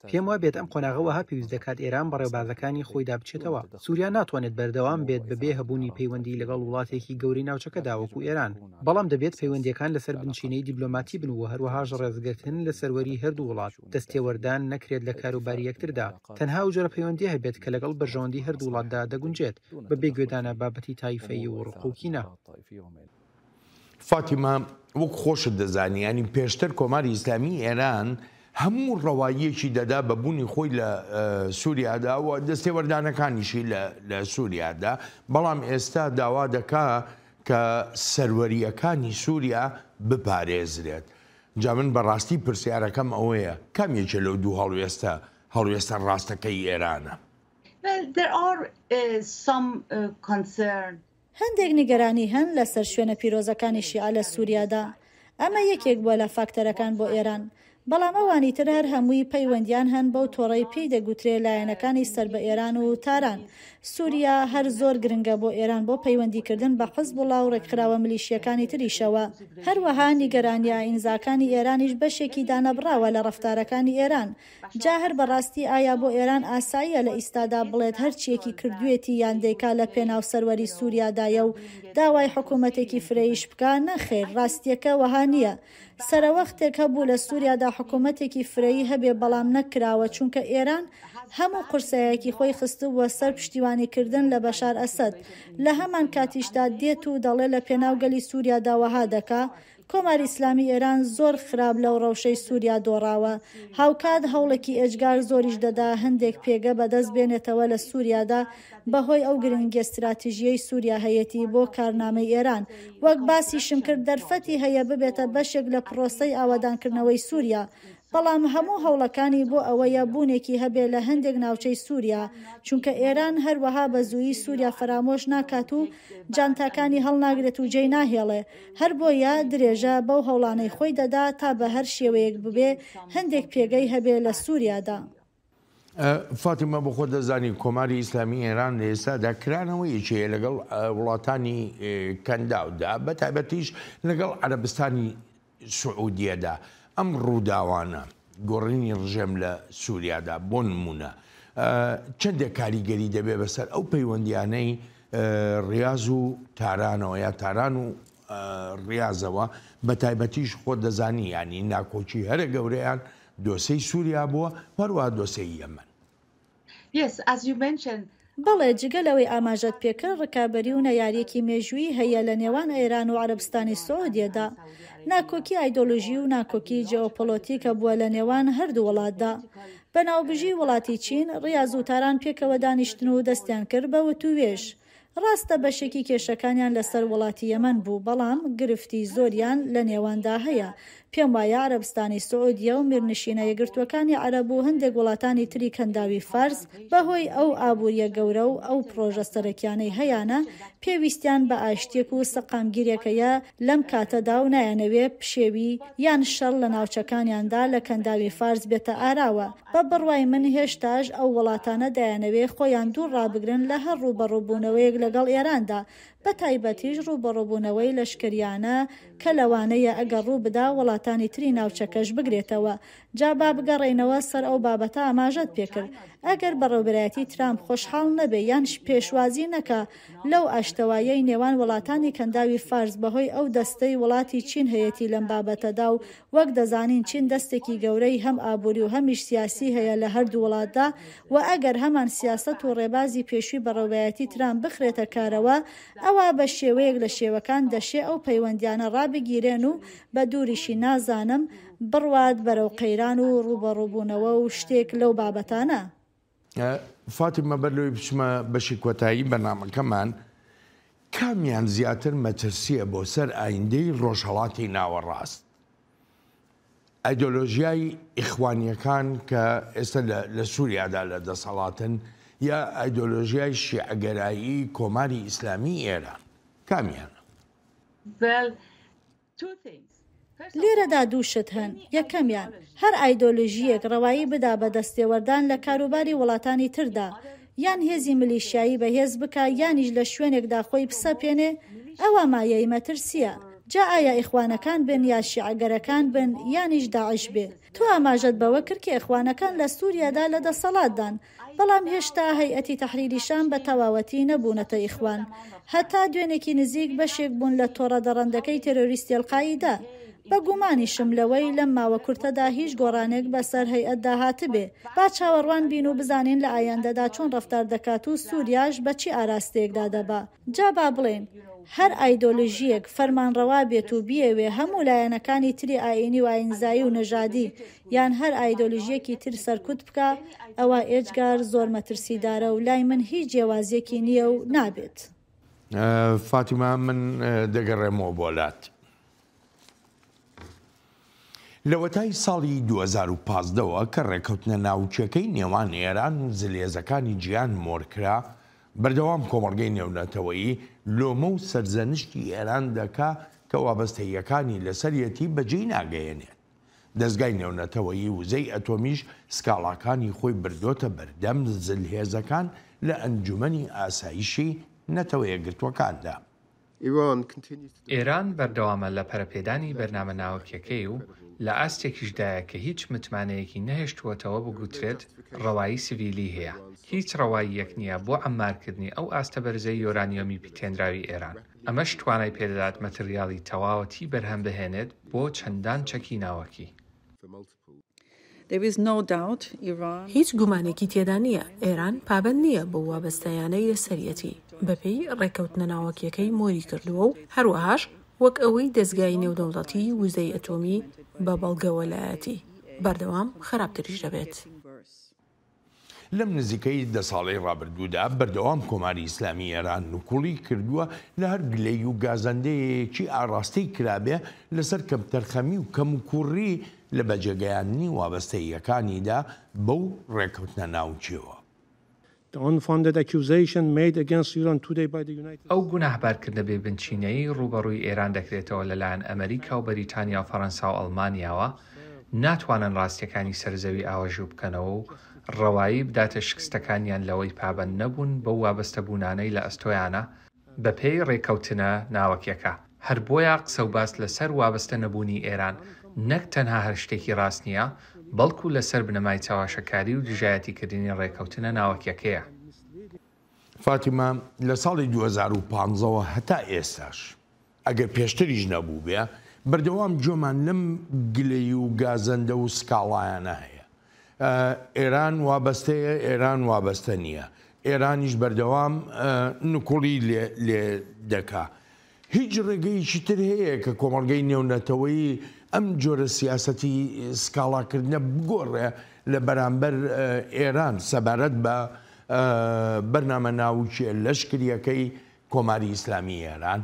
S5: پێم وابێت ئەم قۆناغە وەها پێویست دەکات ئێران بە ڕێبازەکانی خۆیدا بچێتەوە. سوریا ناتوانێت بەردەوام بێت بەبێ هەبوونی پەیوەندی لەگەڵ وڵاتێکی گەورەی ناوچەکەدا وەکو ئێران. بەڵام دەبێت پەیوەندییەکان لەسەر بنچینەی دیبلۆماتی بن و هەروەهاش ڕێزگرتن لە سەروەری هەردوو وڵات، دەستێوەردان نەکرێت لە کاروباری یەکتردا، تەنها ئەو جۆرە پەیوەندییە هەبێت کە لەگەڵ بەرژەوەندی هەردوو وڵاتدا دەگونجێت، بەبێ گوێدانە بابەتی تایفەیی و ڕق و کینە.
S1: فاتیمە، وەک خۆشت دەزانی یانی پێشتر کۆماری ئیسلامی ئێران هەموو ڕەواییەکی دەدا بە بوونی خۆی لە سووریادا و دەستێوەردانەکانیشی لە سووریادا، بەڵام ئێستا داوا دەکا. کە سەروەرییەکانی سووریا بپارێزرێت. جا من بە ڕاستی پرسیارەکەم ئەوەیە کام یەکێ لەو دوو هەڵوێستە هەڵوێستە ڕاستەکەی ئێرانە؟
S3: هەندێک نیگەرانی هەن لەسەر شوێنە پیرۆزەکانی شیعە لە سووریادا. ئەمە یەکێک بووە لە فاکتەرەکان بۆ ئێران. بەڵام ئەوانی تر هەر هەمووی پەیوەندیان هەن بەو تۆڕەی پێی دەگوترێ لایەنەکانی سەر بە ئێران و تاران. سووریا هەر زۆر گرنگە بۆ ئێران بۆ پەیوەندیکردن بە حزبوڵا و ڕێکخراوە ملیشییەکانی تریشەوە. هەروەها نیگەرانییە ئایینزاکانی ئێرانیش بەشێکی دانەبڕاوە لە ڕەفتارەکانی ئێران. جا هەر بەڕاستی ئایا بۆ ئێران ئاساییە لە ئیستادا بڵێت هەرچییەکی کردوێتی یان دەیکا لە پێناو سەروەری سوریادایە و داوای حکومەتێکی فرەییش بکا؟ نەخێر ڕاستییەکە وەها نییە. سەرەوەختێک هەبوو لە سوریادا حکومەتێکی فرەیی هەبێ بەڵام نەکراوە چونکە ئێران هەموو قورسایەکی خۆی خستبووە سەر پشتیوانی کردن لە بەشار ئەسەد لە هەمان کاتیشدا دێت و دەڵێ لە پێناو گەلی سوریادا وەها دەکا کۆماری ئیسلامی ئێران زۆر خراپ لەو ڕەوشەی سووریا دۆڕاوە، هاوکات هەوڵێکی ئێجگار زۆریش دەدا هەندێک پێگە بەدەست بێنێتەوە لە سووریادا بەهۆی ئەو گرنگیە ستراتیژیەی سووریا هەیەتی بۆ کارنامەی ئێران، وەک باسیشم کرد دەرفەتی هەیە ببێتە بەشێک لە پڕۆسەی ئاوەدانکردنەوەی سووریا، بەڵام هەموو هەوڵەکانی بۆ ئەوەیە بوونێکی هەبێ لە هەندێک ناوچەی سووریا، چونکە ئێران هەروەها بە زوویی سووریا فەرامۆش ناکات و جانتاکانی هەڵناگرێت و جێی ناهێڵێ، هەربۆیە درێژە بەو هەوڵانەی خۆی دەدا تا بە هەر شێوەیەک ببێ هەندێک پێگەی هەبێ لە سووریادا.
S1: فاتیمە بۆ خۆت دەزانی کۆماری ئیسلامی ئێران لە ئێستادا کرانەوەیەکی هەیە لەگەڵ وڵاتانی کەنداودا بە تایبەتیش لەگەڵ عەرەبستانی سعودیەدا ئەم ڕووداوانە، گۆڕینی ڕژێم لە سوریادا بۆ نموونە، چەندێک کاریگەری دەبێت بەسەر ئەو پەیوەندیانەی ڕیاز و تارانەوە یا تاران و ڕیازەوە، بە تایبەتیش خۆت دەزانی یانی ناکۆکی هەرە گەورەیان دۆسێی سوریا بووە و هەروەها دۆسێی یەمەن.
S2: Yes, as you mentioned,
S3: بەڵێ، جگە لەوەی ئاماژەت پێکرد، ڕکابەری و نەیارییەکی مێژوویی هەیە لە نێوان ئێران و عەرەبستانی سعودیەدا. ناکۆکی ئایدۆلۆژی و ناکۆکی جیۆپۆلۆتیک هەبووە لە نێوان هەردوو وڵاتدا. بە ناوبژی وڵاتی چین، ڕیاز و تاران پێکەوە دانیشتن و دەستیان کرد بە وتووێژ. ڕاستە بەشێکی کێشەکانیان لەسەر وڵاتی یەمەن بوو، بەڵام گرفتی زۆریان لە نێواندا هەیە. پێم وایە عەرەبستانی سعودیە و میرنشینە یەکگرتووەکانی عەرەب و هەندێک وڵاتانی تری کەنداوی فارس بەهۆی ئەو ئابوورییە گەورە و ئەو پڕۆژە سەرەکیانەی هەیانە پێویستیان بە ئاشتییەک و سەقامگیریەک هەیە لەم کاتەدا و نایانەوێ پشێوی یان شەڕ لە ناوچەکانیاندا لە کەنداوی فارس بێتە ئاراوە. بە بڕوای من هێشتاش ئەو وڵاتانە دەیانەوێ خۆیان دوور ڕابگرن لە هەر ڕووبەڕووبوونەوەیەک لەگەڵ ئێراندا، بە تایبەتیش ڕووبەڕووبوونەوەی لەشکریانە کە لەوانەیە ئەگەر ڕوو بدا وڵاتانی تری ناوچەکەش بگرێتەوە. جا با بگەڕێینەوە سەر ئەو بابەتە ئاماژەت پێکرد. ئەگەر بەڕێوبەرایەتی ترامپ خۆشحاڵ نەبێ یان پێشوازی نەکا لەو ئاشتەواییەی نێوان وڵاتانی کەنداوی فارس بەهۆی ئەو دەستەی وڵاتی چین هەیەتی لەم بابەتەدا و وەک دەزانین چین دەستێکی گەورەی هەم ئابووری و هەمیش سیاسی هەیە لە هەردوو وڵاتدا و ئەگەر هەمان سیاسەت و ڕێبازی پێشووی بەڕێوبەرایەتی ترامپ بخرێتە کارەوە ئەوا بە شێوەیەک لە شێوەکان دەشێ ئەو پەیوەندیانە ڕابگیرێن و بە دووریشی نازانم بڕوات بەرەو قەیران و ڕووبەڕووبوونەوە و شتێک لەو بابەتانە.
S1: فاتیمە بەر لەوەی بچمە بەشی کۆتایی بەرنامەکەمان، کامیان زیاتر مەترسییە بۆ سەر ئایندەی ڕۆژهەڵاتی ناوەڕاست؟ ئایدۆلۆژیای ئیخوانییەکان کە ئێستا لە سووریادا لە دەسەڵاتن یا ئایدۆلۆژیای شیعەگەرایی کۆماری ئیسلامیی ئێران؟ کامیانە؟
S3: لێرەدا دوو شت هەن، یەکەمیان، هەر ئایدۆلژییەک ڕەوایی بدا بە دەستێوەردان لە کاروباری وڵاتانی تردا، یان هێزی ملیشیایی بەهێز بکا یانیش لە شوێنێکدا خۆی بسەپێنێ، ئەوا مایەی مەترسییە. جا ئایا ئیخوانەکان بن یا شیعەگەرەکان بن یانیش داعش بێ. تۆ ئاماژەت بەوە کرد کە ئیخوانەکان لە سوریادا لە دەسەڵاتدان، بەڵام هێشتا هەیئەتی تەحریری شام بە تەواوەتی نەبوونەتە ئیخوان. هەتا دوێنێکی نزیک بەشێک بوون لە تۆڕە دەڕەندەکەی تێرۆریستی ئەلقائیدە. بە گومانیشم لەوەی لەم ماوە کورتەدا هیچ گۆڕانێک بە سەر هەیئەتدا هاتبێ. با چاوەڕوان بین و بزانین لە ئایەندەدا چۆن ڕەفتار دەکات و سوریاش بە چی ئاراستەیەکدا دەبا. جا با بڵێین هەر ئایدۆلژییەک فەرمانڕەوا بێت و بیەوێ هەموو لایەنەکانی تری ئایینی و ئایینزایی و نەژادی یان هەر ئایدۆلژییەکی تر سەرکوت بکا ئەوا ئێجگار زۆر مەترسیدارە و لای من هیچ جیاوازییەکی نییە و نابێت.
S1: فاتیمە من دەگەڕێمەوە بۆ لات. لەوەتای ساڵی 2015 ەوە کە ڕێکەوتنە ناوکیەکەی نێوان ئێران و زلهێزەکانی جیهان مۆرکرا، بەردەوام کۆمەڵگەی نێونەتەوەیی لۆمە و سەرزەنشتی ئێران دەکا کە وابەستەییەکانی لەسەریەتی بەجێی ناگەیەنێت. دەزگای نێونەتەوەیی وزەی ئەتۆمیش سکاڵاکانی خۆی بردۆتە بەردەم زلهێزەکان لە ئەنجومەنی ئاسایشی نەتەوە یەکگرتووەکاندا.
S6: ئێران بەردەوامە لە پەرەپێدانی بەرنامە ناوکیەکەی و لە ئاستێکیشدایە کە هیچ متمانەیەکی نەهێشتووەتەوە بگوترێت ڕەوایی سڤیلی هەیە. هیچ ڕەواییەک نییە بۆ عەممارکردنی ئەو ئاستە بەرزەی یۆرانیۆمی پیتێنراوی ئێران. ئەمەش توانای پێدەدات مەتریاڵی تەواوەتی بەرهەم بهێنێت بۆ چەندان چەکی ناوەکی.
S9: هیچ گومانێکی تێدا نییە ئێران پابەند نییە بەو وابەستەیانەی لەسەریەتی بەپێی ڕێککەوتنە ناوەکییەکەی مۆری کردووە و هەروەهاش وەک ئەوەی دەزگای نێودەوڵەتیی وزەی ئەتۆمی بە بەڵگەوە لایەتی، بەردەوام خراپتریش دەبێت.
S1: لەم نزیکەی دە ساڵەی ڕابردوودا بەردەوام کۆماری ئیسلامی ئێران نکوڵی کردووە لە هەر گلەیی و گازەندەیەکی ئاڕاستەی کرابێ لەسەر کەمتەرخەمی و کەموکوڕی لە بەجێگەیاندنی وابەستەییەکانیدا بەو ڕێککەوتنە ناوکیەوە.
S6: ئەو گوناهبارکردنە بێ بنچینەیەی ڕووبەڕووی ئێران دەکرێتەوە لەلایەن ئەمەریکا و بەریتانیا و فەرەنسا و ئەڵمانیاوە ناتوانن ڕاستیەکانی سەر زەوی ئاوەژوو بکەنەوە و ڕەوایی بداتە شکستەکانیان لەوەی پابەند نەبوون بەو وابەستەبوونانەی لە ئەستۆیانە بەپێی ڕێکەوتنە ناوەکیەکە. هەر بۆیە قسە و باس لەسەر وابەستە نەبوونی ئێران نەک تەنها هەر شتێکی ڕاست نییە، بەڵکو لەسەر بنەمای چەواشەکاری و دژایەتیکردنی ڕێکەوتنە ناوەکیەکەیە.
S1: فاتیمە، لە ساڵی 2015 ەوە هەتا ئێستاش، ئەگەر پێشتریش نەبووبێ، بەردەوام گوێمان لەم گلەیی و گازەندە و سکاڵایانە هەیە. ئێران وابەستەیە، ئێران وابەستە نییە. ئێرانیش بەردەوام نکوڵی لێ دەکا. هیچ ڕێگەیەکی تر هەیە کە کۆمەڵگەی نێونەتەوەیی ئەم جۆرە سیاسەتی سکاڵاکردنە بگۆڕێ لە بەرامبەر ئێران سەبارەت بە بەرنامە ناوکییە لەشکرییەکەی کۆماری ئیسلامی ئێران؟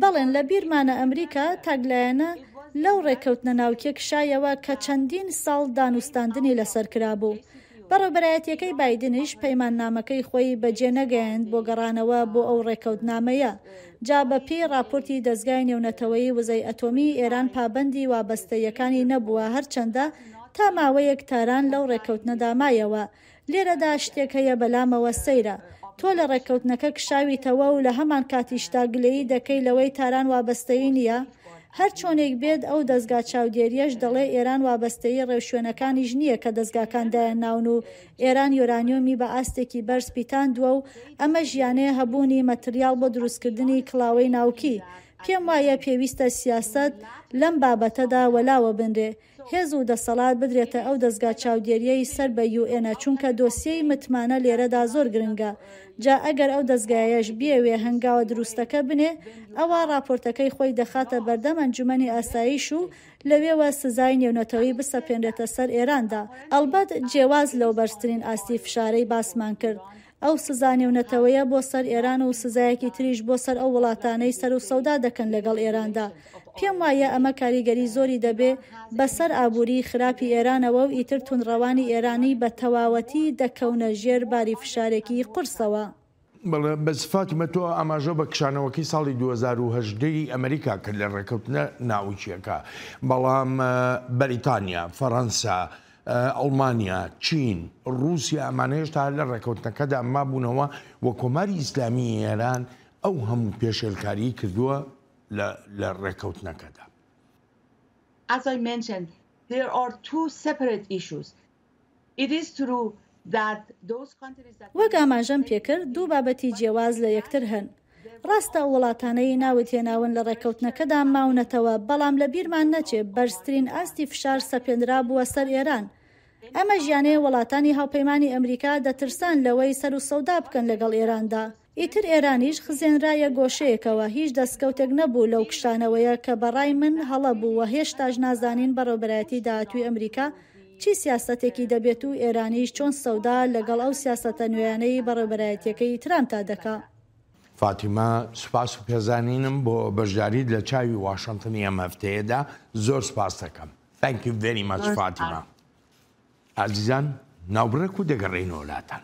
S3: بەڵێن لە بیرمانە ئەمریکا تاکلایەنە لەو ڕێککەوتنە ناوکیە کشایەوە کە چەندین ساڵ دانوستاندنی لەسەر کرابوو. بەڕێوبەرایەتیەکەی بایدنیش پەیماننامەکەی خۆی بەجێ نەگەیاند بۆ گەڕانەوە بۆ ئەو ڕێککەوتنامەیە. جا بە پێی ڕاپۆرتی دەزگای نێونەتەوەیی وزەی ئەتۆمی ئێران پابەندی وابەستەییەکانی نەبووە هەرچەندە تا ماوەیەک تاران لەو ڕێککەوتنەدا مایەوە لێرەدا شتێک هەیە بەلامەوە سەیرە، تۆ لە ڕێککەوتنەکە کشاویتەوە و لە هەمانکاتیشدا گلەیی دەکەی لەوەی تاران وابەستەیی نییە؟ هەر چۆنێک بێت ئەو دەزگا چاودێرییەش دەڵێ ئێران وابەستەیی ڕێوشوێنەکانیش نییە کە دەزگاکان دایانناون و ئێران یۆرانیۆمی بە ئاستێکی بەرز پیتاندووە و ئەمەش یانێ هەبوونی مەتریاڵ بۆ دروستکردنی کڵاوەی ناوکی. پێم وایە پێویستە سیاسەت لەم بابەتەدا وەلاوە بنرێ. هێز و دەسەڵات بدرێتە ئەو دەزگا چاودێرییەی سەر بە یوئێنە چونکە دۆسیەی متمانە لێرەدا زۆر گرنگە جا ئەگەر ئەو دەزگایەش بیەوێ هەنگاوە دروستەکە بنێ ئەوا ڕاپۆرتەکەی خۆی دەخاتە بەردەم ئەنجومەنی ئاسایش و لەوێوە سزای نێونەتەوەیی بسەپێنرێتە سەر ئێراندا ئەڵبەت جێواز لەو بەرزترین ئاستی فشارەی باسمان کرد ئەو سزا نێونەتەوەیە بۆ سەر ئێران و سزایەکی تریش بۆ سەر ئەو وڵاتانەی سەر و سەودا دەکەن لەگەڵ ئێراندا. پێم وایە ئەمە کاریگەری زۆری دەبێ بە سەر ئابووریی خراپی ئێرانەوە و ئیتر توندڕەوانی ئێرانی بە تەواوەتی دەکەونە ژێر باری فشارێکی قورسەوە.
S1: بەڵێ بەس فاتیمە تۆ ئاماژە بە کشانەوەکەی ساڵی 2018 ی ئەمریکا کرد لە ڕێکەوتنە ناوکییەکە، بەڵام بەریتانیا، فەرەنسا، ئەڵمانیا، چین، ڕووسیا ئەمانە هێشتا هەر لە ڕێکەوتنەکەدا مابوونەوە و کۆماری ئیسلامیی ئێران ئەو هەموو پێشێلکاریی کردووە لە ڕێکەوتنەکەدا.
S2: As I mentioned, there are two separate issues. It is true that those countries that
S3: وەک ئاماژەم پێکرد دوو بابەتی جیاواز لە یەکتر هەن. ڕاستە ئەو وڵاتانەی ناوت هێناون لە ڕێککەوتنەکەدا ماونەتەوە، بەڵام لە بیرمان نەچێ بەرزترین ئاستی فشار سەپێنرابووە سەر ئێران. ئەمەش یانێ وڵاتانی هاوپەیمانی ئەمریکا دەترسان لەوەی سەر و سەودا بکەن لەگەڵ ئێراندا. ئیتر ئێرانیش خزێنرایە گۆشەیەکەوە، هیچ دەستکەوتێک نەبوو لەو کشانەوەیە کە بە ڕای من هەڵە بوو و هێشتاش نازانین بەڕێوبەرایەتی داهاتووی ئەمریکا چی سیاسەتێکی دەبێت و ئێرانیش چۆن سەودا لەگەڵ ئەو سیاسەتە نوێیانەی بەڕێوبەرایەتیەکەی ترامپدا دەکا.
S1: فاتیمە سوپاس و پێزانینم بۆ بەشداریت لە چاوی واشنتنی ئەم هەفتەیەدا زۆر سوپاست دەکەم. Thank you very much فاتیمە. ئازیزان ناوبڕێک و دەگەڕێینەوە لاتان.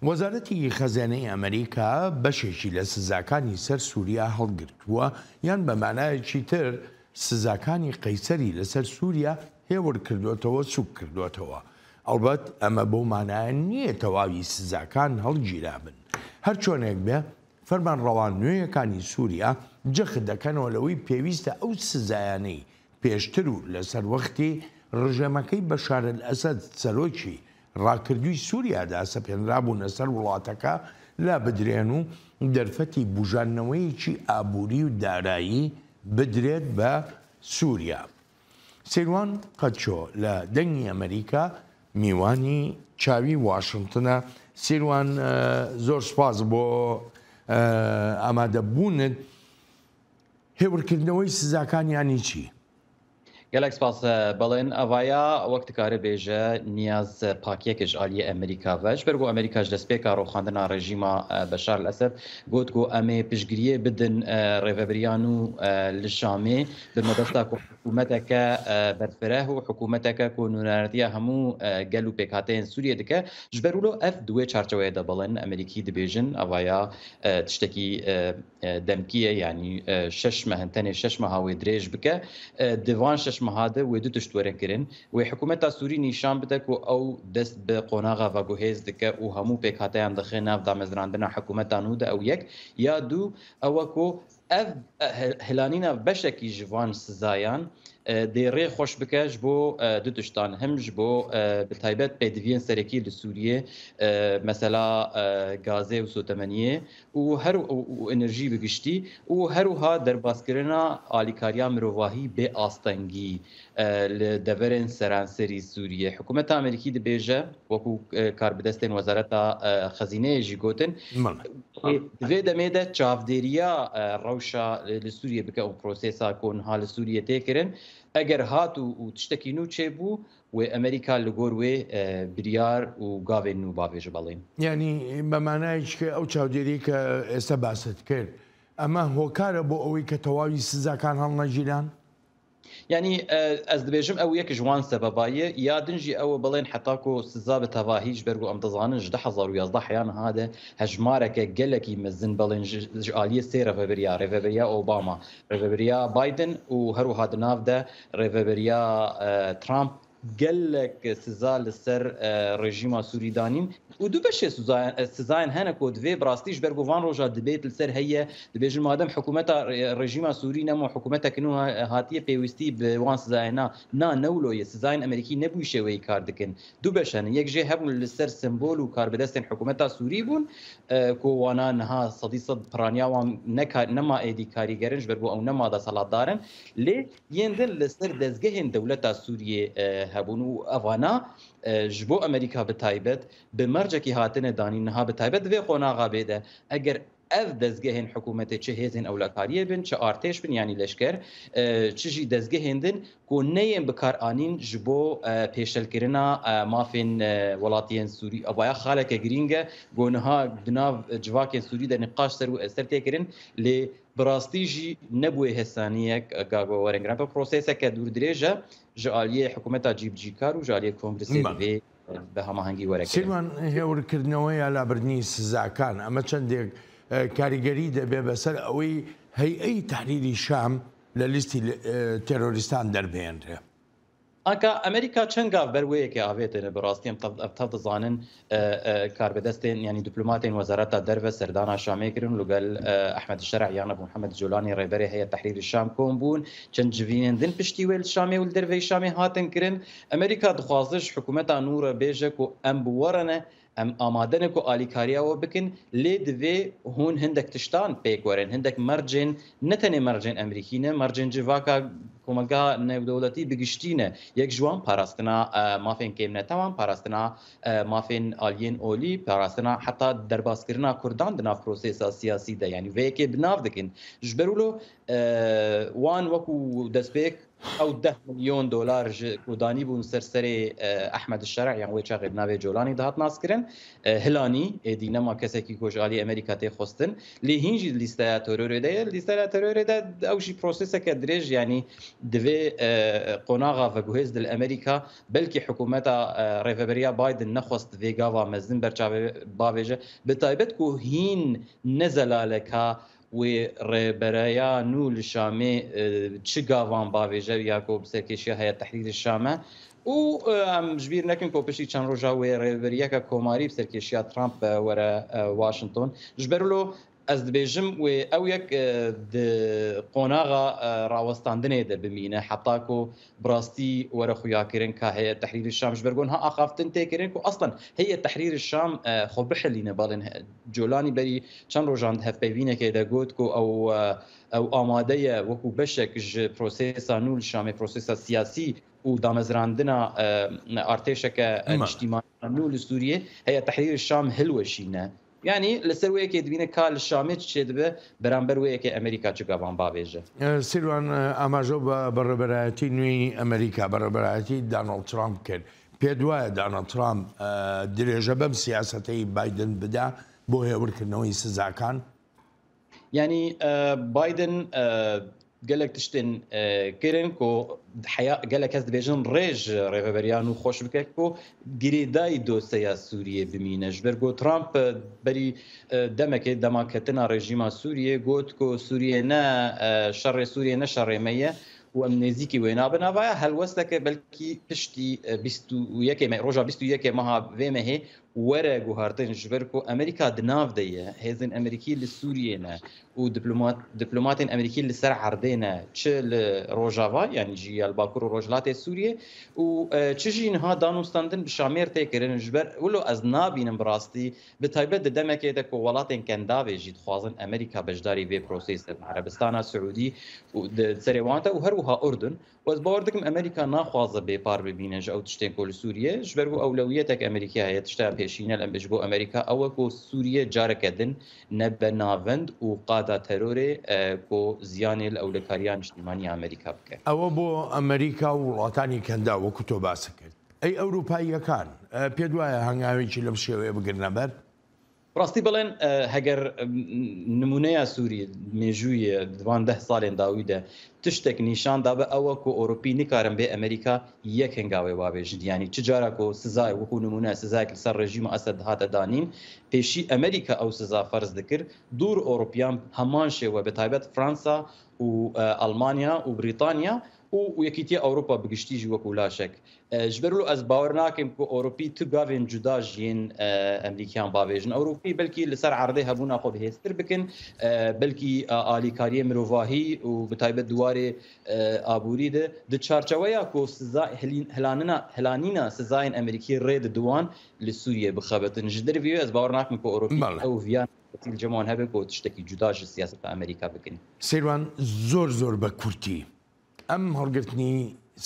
S1: وەزارەتی خەزێنەی ئەمریکا بەشێکی لە سزاکانی سەر سووریا هەڵگرتووە، یان بە مانایەکی تر سزاکانی قەیسەری لەسەر سووریا هێور کردۆتەوە، سووک کردۆتەوە. ئەڵبەت ئەمە بەو مانایە نییە تەواوی سزاکان هەڵگیرابن. هەرچۆنێک بێ، فەرمانڕەوا نوێیەکانی سووریا جەخت دەکەنەوە لەوەی پێویستە ئەو سزایانەی پێشتر و لە سەروەختی ڕژێمەکەی بەشار ئەلئەسەد سەرۆکی ڕاکردووی سووریادا سەپێنرابوونە سەر وڵاتەکە لابدرێن و دەرفەتی بوژاندنەوەیەکی ئابووری و دارایی بدرێت بە سووریا. سیروان قەچۆ لە دەنگی ئەمەریکا میوانی چاوی واشنتنە. سیروان زۆر سوپاس بۆ ئامادەبوونت. هێورکردنەوەی سزاکان یانی چی؟
S10: گەلەک سپاس بەڵێن ئەڤایا وەک دکارێ بێژە نیاز پاکیەک ژ ئالیێ ئەمریکا ڤە ژ بەر گۆ ئەمریکا ژ دەسپێکا ڕۆخاندنا ڕێژیما بەشار ئەلئەسەد گۆت گۆ ئەمێ پشتگریێ بدن ڕێڤەبریا نوو ل شامێ بە مەبەستا کو حکوومەتەکە بەرفرەه و حکوومەتەکە کو نوێنەرەتیا هەموو گەل و پێکهاتەیەن سوریە دکە ژ بەر ولۆ ئەڤ دوێ چارچەوەیە دە بەڵێن ئەمریکی دبێژن ئەڤایا تشتەکی دەمکیە یانی شەش مەهن تەنێ شەش مەها وێ درێژ بکە دڤان شەش مەها دە وێ دو تشت وەرن کرن وێ حکوومەتا سووری نیشان بدە کو ئەو دەست بە قۆناغا ڤەگوهێز دکە و هەموو پێکهاتەیان دخێ ناڤ دامەزراندنا حکوومەتا نوو دە ئەو یەک یا دوو ئەوە کو ئەڤ هلانینا بەشەکی ژ ڤان سزایان دێ ڕێ خوەش بکە ژ بۆ دو تشتان هم ژ بۆ بە تایبەت پێدڤیەن سەرەکی لە سووریێ مەسەلا گازێ و سۆتەمەنیێ و هەر و ئەنرژی بە گشتی و هەروها دەربازکردنا ئالیکاریا مرۆڤاهی بێ ئاستەنگی لە دەڤەرێن سەرانسەری سووریە. حکوومەتا ئەمریکی دبێژە وەکوو کاربدەستێن وەزارەتا خەزینەیە ژی گۆتن دڤێ دەمێ دە چاڤدێریا ڕەوشا لە سووریە بکە و پرۆسێسا کۆ نها لە سووریە تێ کرن ئەگەر هات و تشتەکی نوو چێ بوو وێ ئەمریکا لە گۆر وێ بریار و گاڤێن نوو باڤێژە بەڵێن.
S1: یانی بە مانایەکی کە ئەو چاودێریەی کە ئێستا باست کرد ئەمە هۆکارە بۆ ئەوەی کە تەواوی سزاکان هەڵنەگیران؟
S10: یانی ئەز دبێژم ئەو یەک ژ وان سەبەبایە یا دن ژی ئەوە بڵێن حەتا کۆ سزا بە تەڤاهی ژ بەر گو ئەم دزانن ژ 2011 حەیا نها دە هەژمارەکە گەلەکی مزن بڵێن ژ ئالیە سێ رێڤەبریا رێڤەبریا ئۆباما رێڤەبریا بایدن و هەروها دناڤ دە رێڤەبریا ترامپ گەلەک سزا li ser rejîma Sûrî danîn û du beşê sizayên hene ku divê bi rastî ji ber ku van roja dibêt li ser heye dibêjin madem hikûmeta rejîma Sûrî nema hikûmetek nû hatiye pêwîstî bi wan sizayê na na newlo ye sizayên Amerîkî nebûyî şêweyî kar dikin du beş hene yek jê hebûn li ser sembol û karbidestên hikûmeta Sûrî bûn ku wana niha 100% piraniya wan nema êdî karîgerin ji ber ku ew nema deselatdar in lê Yên din li ser dezgehên dewleta Sûriyê hebûn û evana ji bo Amerîka bi taybet bi mercekî hatine danîn niha bi taybet di vê qonaxa bê de eger ev dezgehên hikûmetê çi hêzên ewlekariyê bin çi artêş bin yanî leşker çi jî dezgehên din ku neyên bikaranîn ji bo pêşelkirina mafên welatiyên Sûrî evaya xaleke girîng e ku niha di nav civakên Sûrî de niqaş ser û ser tê kirin lê Bi rastî jî nebûye hêsaniyek gago werin giran. Ev proseseke dûrdirêj e ji aliyê hikûmeta cîbicîkar û ji aliyê kongresê divê bi hemahengî were kirin.
S1: سیروان هێورکردنەوە یا لابردنی سزاکان ئەمە چەندێک کاریگەری دەبێ بەسەر ئەوەی هەیئەی تەحریری شام لە لیستی تێرۆریستان دەربهێنرێ؟
S10: ئاکا ئەمریکا چەند گاڤ بەر وێ یەکێ ئاڤێتنە بە ڕاستی ئەم تەڤ تەڤ دزانن کاربەدەستێن یانی دیپلۆماتێن وەزارەتا دەرڤە سەردانا شامێ کرن لوگەل ئەحمەد شەرع یان ئەبو محەمەد جۆلانی ڕێبەرێ هەیە تەحریر شام کۆم بوون چەند جڤینێن دن پشتی وێ ل شامێ و ل دەرڤەی شامێ هاتن کرن ئەمریکا دخوازش حکوومەتا نوو رە بێژە کو ئەم بوەڕنە. Em amade ne ku alîkariya we bikin lê divê hûn hindek tiştan pêk werin, hindek mercên ne tenê mercên Emerîkî ne, mercên civaka komelgeha newdewletî bi giştî ne. Yek ji wan parastina mafên kêmnetewan, parastina mafên aliyên olî, parastina heta derbaskirina Kurdan di nav prosesa siyasî de. Yanî vê yekê bi nav dikin. Ji ber wilo wan wekû destpêk Ew deh milyon dolar ji ku danîbûn ser serê Ehmed Şerع yan wê çaxê bi navê Colanî dihat naskirin. Hilanî êdî nema kesekî ku ji aliyê Amerîka tê xwestin. Lê hîn jî di lîsteya terorê de ye. Li lîsteya terorê de ew jî proseseke dirêj yanî divê qonaxa veguhêz di li Amerîka belkî hikûmeta rêveberiya Biden nexwest vê gava mezin ber çavê bavêje. Bi taybet ku hîn ne zelal e ka Wê rêbereya nû li Şamê çi gavan bavêje ya ku bi serkêşiya Heyet Tehrîr Şam e û em ji bîr nekin ku piştî çend roja wê rêveberiyeke komarî bi serkêşiya Trump were Washington. Ji ber wilo ez dibêjim wê ew yek di qonaxa rawestandinê de bimîne heta ku Bi rastî were xuyakirin ka Heyet Tehrîr Şam ji ber ku niha axaftin tê kirin ku aslan Heyet Tehrîr Şam xwe bihilîne balên Colanî berî çend rojan di hevpeyvînekê de got ku ew ew amade ye wekû beşek ji prosesa nû li Şamê prosesa siyasî û damezrandina artêşeke niştîmanî nû li Sûriyê Heyet Tehrîr Şam hilweşîne. Yanî li ser wê yekê dibîne ka li Şamê çi çêdibe, beramber wê yekê Amerîka çi gavan bavêje.
S1: Sîrwan amaje bi birêberayetî nûyî Amerîka, birêberayetî Donald Trump kir. Pêt وایە Donald Trump درێژە بەم سیاسەتەی Biden بدا بۆ هێورکردنەوەی سزاکان؟
S10: Yanî Biden gelek tiştên kirin ku heya gelek kes dibêjin rê ji rêveberiya nû xweş bike ku girêdayî doseya Sûriyê bimîne. Ji ber ku Trump berî demekê dema ketina rejîma Sûriyê got ku Sûriye ne şerê Sûriyê ne şerê me ye û em nêzîkî wê nabin. Avaya helwesteke belkî piştî 21 me roja 21 meha vê mehê were guhartin ji ber ku Amerîka di nav de ye, hêzên Amerîkî li Sûriyê ne û diplomatên Amerîkî li ser erdê ne çi li Rojava yanî jî ya li Bakur û Rojhilatê Sûriyê û çi jî niha danûstandin bi Şamêr tê kirin ji ber wilo ez nabînim bi rastî bi taybet di demekê de ku welatên Kendavê jî dixwazin Amerîka beşdarî vê prosesê be Erebistana Siûdî û di serê wan de û her wiha Urdun û ez bawer dikim Amerîka naxwaze bêpar bibîne ji ew tiştên ku li Sûriyê ji ber ku ewlewiyetek Amerîkî heye tişta pêşîne li ji bo Amerîka ew e ku Sûriye careke din nebe navend û qada terorê ku ziyanê li ewlekariya niştîmanî ya Amerîka bike.
S1: Ewe bo Amerîka û wڵاتانی کەنداو وەکو تۆ باست کرد. ئەی ئەوروپاییەکان پێت وایە هەنگاوێکی لەم شێوەیە بگرنە بەر؟
S10: ڕاستی بڵێن هەگەر نمونەیە سووری مێژوویە دوان ده ساڵێن داوی دە تشتێک نیشان دابە ئەوە کو ئۆروپی نکارن بێ ئەمریکا یەک هەنگاوێ واێژن یانی چ جارا کو سزای وەکو نمونە سزایەک لەسەر ڕێژیمە ئەسەد هاتە دانین پێشی ئەمریکا ئەو سزا فەرز دکرد دوور ئۆروپیان هەمان شێوە بە تایبەت فرانسا و ئەڵمانیا و بریتانیا و یەکیتیە ئەوروپا bi giştî jî wekû laşek. Ji ber wilo ez bawer nakim ku Ewropî tu gavên cuda ji yên Emrîkiyan bavêjin. Ewropî belkî li ser erdê hebûna xwe bihêztir bikin, belkî alîkariyê mirovahî û bi taybet di warê aborî de di çarçeweya ku siza hilanina hilanîna sizayên Emrîkî rê di wan li Sûriyê bixebitin. Ji dervî wê ez bawer nakim ku Ewropî ew viyan li cem wan hebe ku tiştekî cuda ji siyaseta Amerîka bikin.
S1: Sêrwan zor zor be kurtî ئەم هەڵگرتنی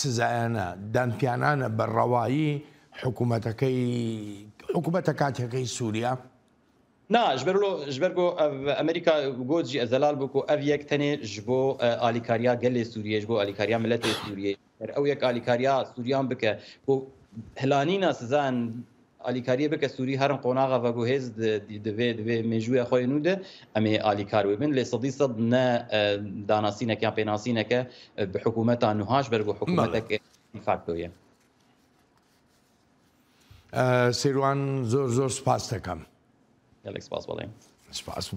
S1: سزایانە دانپیانانە بە ڕەوایی حکوومەتەکەی حکوومەتە کاتیەکەی سووریا؟
S10: نا ji ber ji ber ku Amerîka got jî zelal bû ku ev yek tenê ji bo alîkariya gelê Sûriyê ji bo alîkariya miletê Sûriyê ew yek alîkariya Sûriyan bike ku hilanîna sizayan Alîkariyê bike Sûrî herin qonaxa veguhêz divê divê mêjûya xwe yê nû de em ê alîkar wê bin lê 100% ne danasînek yan pênasîneke bi hikûmeta nuha ji ber ku hikûmetek de facto ye.
S1: Sêrwan zor zor spas دەکەم.
S10: Gelek spas بەڵێ.
S1: سپاس.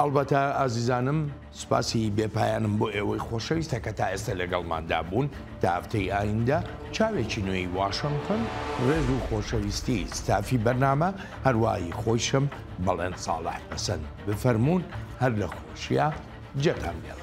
S1: ئەڵبەتە ئازیزانم سپاسی بێپایانم بۆ ئێوەی خۆشەویستە کە تا ئێستا لەگەڵماندا بوون تا هەفتەی ئایندە چاوێکی نوێی واشنگتن ڕێز و خۆشەویستی ستافی بەرنامە هەروایی خۆیشم بەڵێن ساڵح پەسەند بفەرموون هەر لە خۆشیە جێتان بێڵێ.